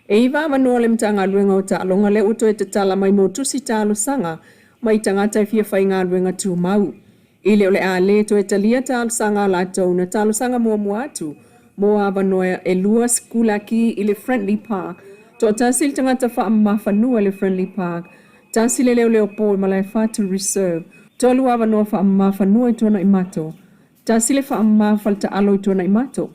E iva avanoa le Matagaluega o Taaloga lea ua toe tatala mai mo tusi talosaga mai tagata e fia faigaluega tumau. I le o le a le toe talia talosaga a latou na talosaga muamua atu mo avanoa e lua sikulaki i le Friendly Park, toatasi le tagata faamama fanua i le Friendly Park, tasi le leoleo po i Malaefatu Reserve, tolu avanoa faamama fanua i Tuanaimato, tasi le faamama faletaalo i Tuanaimato.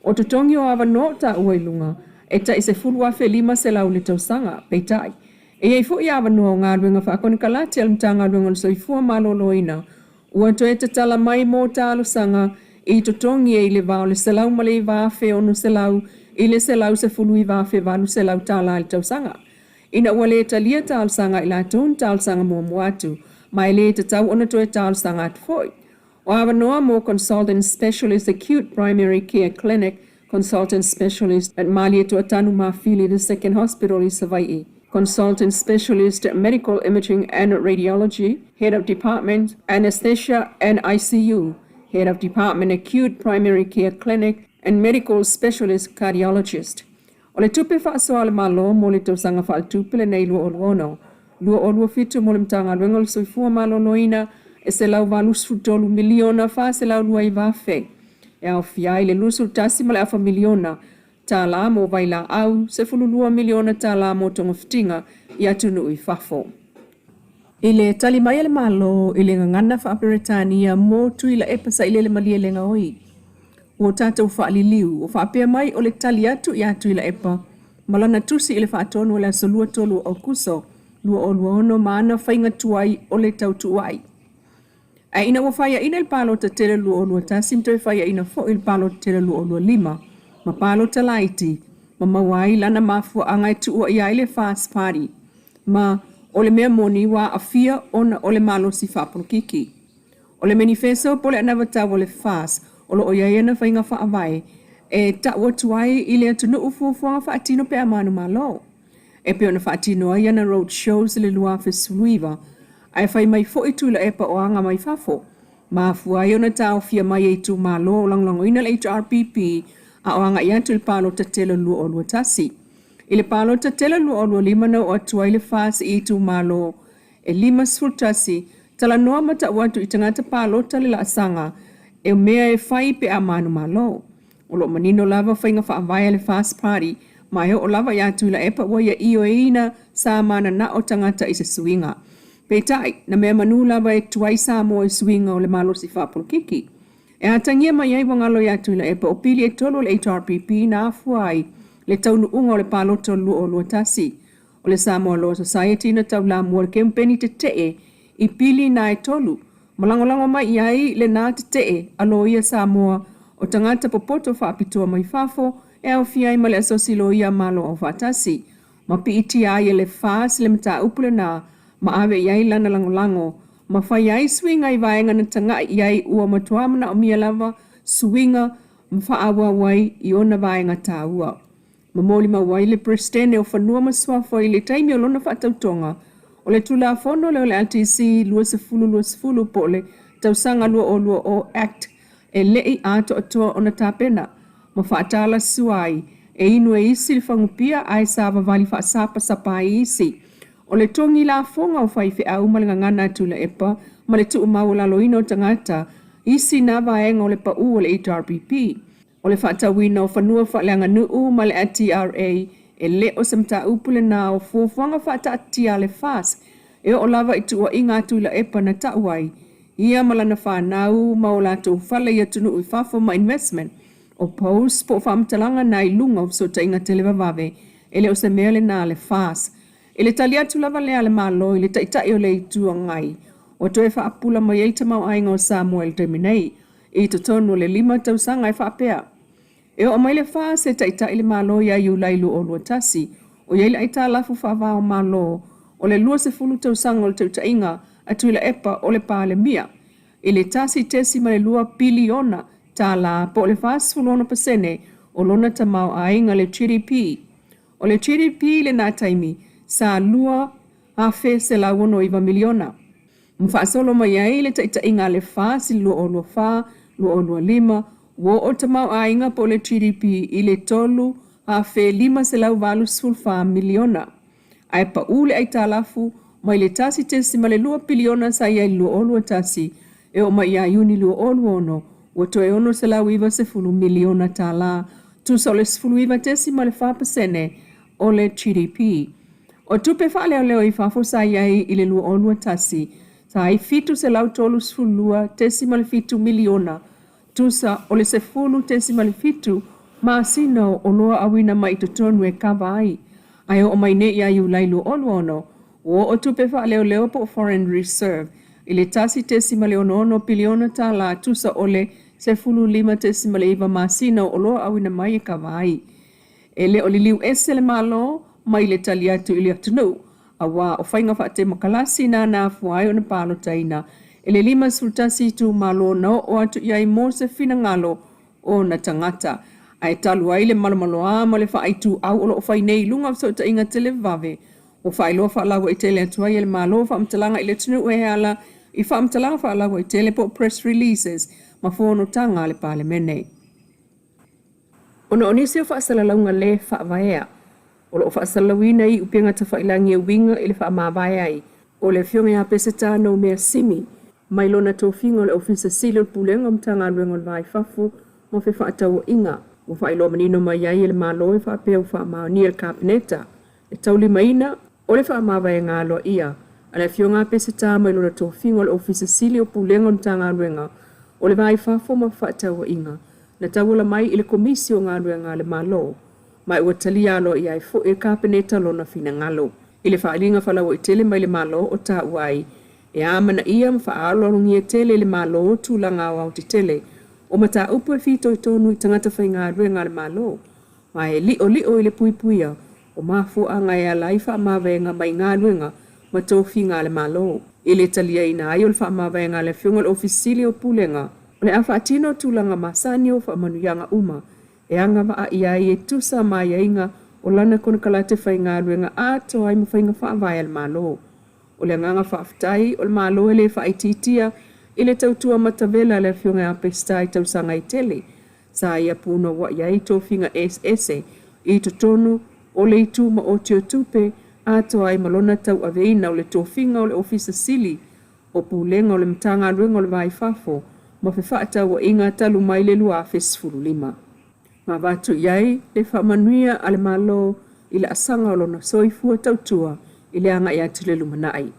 O totogi o avanoa o taua i luga, e tai $10,500 i le tausaga. Peitai, e i ai foi avanoa o galuega faakonekarate a le Matagaluega o le Soifua Maloloina ua toe tatala mai mo talosaga i totogi e i le va o le $109,600 i le $119,800 tala i le tausaga. Ina ua le talia talosaga a i latou na talosaga muamua atu, ma e le tatau ona toe talosaga atu foi. O avanoa mo Consultant Specialist Acute Primary Care Clinic, Consultant Specialist at Malietoa Tanumafili the Second Hospital i Savaii, Consultant Specialist Medical Imaging and Radiology, Head of Department, Anesthesia and ICU, Head of Department Acute Primary Care Clinic and Medical Specialist Cardiologist. O le tupe faasoa a le Malo mo le tausaga faaletupe lenei 2026, 2027 mo le Matagaluega o le Soifua Maloloina e $183 miliona $429,000 e aofia ai le $21.5 miliona tala mo vailaau, $12 miliona tala mo togafitiga i atunuu i fafo. I le tali mai a le Malo i le gagana faa-Peretania mo Tuilaepa Sailele Malielegaoi, ua tatou faaliliu o faapea mai o le tali atu iā Tuilaepa ma lana tusi i le Faatonu o le aso 23 o Aokuso 2026 ma ana faiga tuai o le tautuua'i. Ae ina ua faiaina i le palota tele 2021 ma toe faiaina foi i le palota tele 2025 ma palota laiti ma maua ai lana mafuaaga e tuuaia ai le FAST Party ma o le mea moni ua aafia ona o le malosi faapolokiki. O le menifeso po o le anavatau a le FAST o lo o i ai ana faiga faavae e tau atu ai i le atunuu fuafuaga faatino pe a manumalo. E pei ona faatino ai ana road shows i le 2019, ae fai mai foi Tuilaepa o aga mai fafo, mafua ai ona taofia mai e itumalo o lagolagoina le HRPP a o agai atu i le palota tele o le 2021. I le palota tele o le 2025 na oo atu ai le FAST i itumalo e 51, talanoa ma tau atu i tagata palota le laasaga e mea e fai pe a manumalo. O lo o manino lava faiga faavae a le FAST Party ma e oo lava iā Tuilaepa ua ia ioeina sa mananao tagata i se suiga. Peitai, na mea manu lava e tuai Samoa i suiga o le malosi faapolokiki. E atagia mai ai ua galo iā Tuilaepa o pili e tolu o le HRPP na afua ai le taunuuga o le palota o le 2021. O le Samoa Law Society na taulamua le kemupeni tetee i pili na e tolu ma lagolago mai i ai lena tetee a loia Samoa o tagata popoto faapitoa mai fafo e aofia ai ma le Asosi Loia Malo Aufaatasi ma piitia ai e le FAS le mataupu lena ma ave i ai lana lagolago ma fai ai suiga i vaega na taga'i i ai ua matua manaomia lava suiga ma faaauau ai i ona vaega taua. Ma molimau ai le Peresetene o Fanua ma Suafa i le taimi o lona faatautoga, o le Tulafono lea o le LTC 2020 po o le Tausaga 2020 Act e le i atoatoa ona tapena ma faatalasua ai e inu e isi le fagupia ae savavali faasapasapa ai isi. O le togi lafoga o faifeau ma le gagana a Tuilaepa ma le tuumaualaloina o tagata isi na vaega o le pau o le HRPP. O le faatauina o fanua faaleaganuu ma le LTRA e le o se mataupu lena o fuafuaga faataatitia a le FAS e oo lava i tuuaiga a Tuilaepa na tau ai ia ma lana fanau ma o latou fale i atunuu i fafo ma investment o posts po o faamatalaga na i luga o fesootaiga televavave e le o se mea lena a le FAS. I le tali atu lava lea a le Malo i le Taitai o le Itu Agai ua toe faapupula mai ai le tamaoaiga o Samoa i le taimi nei I totonu o le lima tausaga e faapea, e oo mai le FAST e taitai le Malo ia Iulai 2021, o i ai le aitalafu faava o Malo o le 20 tausaga o le tautaiga a Tuilaepa o le Palemia i le $1.2 piliona tala po o le 46% o lona tamaoaiga le GDP. O le GDP i lena taimi sa $2,169 miliona. Ma faasolo mai ai le taitaiga a le FAST i le 2024, 2025, ua oo le tamaoaiga po o le GDP i le $1,584 miliona, ae pau le aitalafu mai le $1.2 piliona sa i ai i le 2021 e oo mai ia Iuni 2026, ua toe $690 miliona tala, tusa o le 19.4% o le GDP. O tupe faaleoleo i fafo sa i ai i le 2021, sa i $732.7 miliona, tusa o le 10.7 masina o oloa auina mai i totonu e kava ai, ae oo mai nei ia Iulai 2026, ua oo tupe faaleoleo po o foreign reserve i le $1.66 piliona tala, tusa o le 15.9 masina o oloa auina mai e kava ai. E le o liliu ese le Malo mai le tali atu i le atunuu, aua o faiga faatemokalasi na na afua ai ona palotaina e le 51 itumalo na oo atu i ai mo se finagalo o ona tagata. Ae talu ai le malomaloa ma le faaituau o lo o fai nei i luga o fesootaiga televavave, ua faailoa faalauaitele atu ai e le Malo faamatalaga i le atunuu e ala i faamatalaga faalauaitele po o press releases ma fonotaga a le Palemene. Ona o nisi o faasalalauga lē faavaea o lo o faasalalauina i upega tafailagi e uiga i le faamavae ai o le Afioga ia Peseta Noumea Simi mai lona tofiga o le Ofisa Sili o le Pulega o Matagaluega o le Va i Fafo ma Fefaatauaiga, ua faailoa manino mai ai e le Malo e faapea ua faamaonia e le Kapeneta le taulimaina o le faamavaega aloaia a le Afioga a Peseta mai lona tofiga o le Ofisa Sili o Pulega o le Matagaluega o le Va i Fafo ma Fefaatauaiga na tauala mai i le Komisi o Galuega a le Malo, ma ua talia aloaia ai foi e le Kapeneta lona finagalo. I le faaaliga faalauaitele mai le Malo o taua ai, e amanaia ma faaaloalogia tele e le Malo tulaga aoaotetele o mataupu e fitoitonu i tagata faigaluega a le Malo, ma e li'oli'o i le puipuia o mafuaaga e ala ai faamavaega mai galuega ma tofiga a le Malo. I le taliaina ai o le faamavaega a le Afioga i le Ofisa Sili o Pulega, o le a faatino tulaga masani o faamanuiaga uma e agavaa i ai e tusa ma aiaiga o lana konekarate faigaluega atoa ai ma faiga faavae a le Malo. O le agaga faafetai o le Malo e le faaitiitia i le tautua matavela a le Afioga ia Peseta i tausaga e tele sa ia punouai ai tofiga eseese i totonu o le itu maoti o tupe atoa ai ma lona tauaveina o le tofiga o le Ofisa Sili o Pulega o le Matagaluega o le Va i Fafo ma Fefaatauaiga talu mai le 2015. Ma avatu i ai le faamanuia a le Malo i laasaga o lona soifua tautua i le agai atu i le lumanai.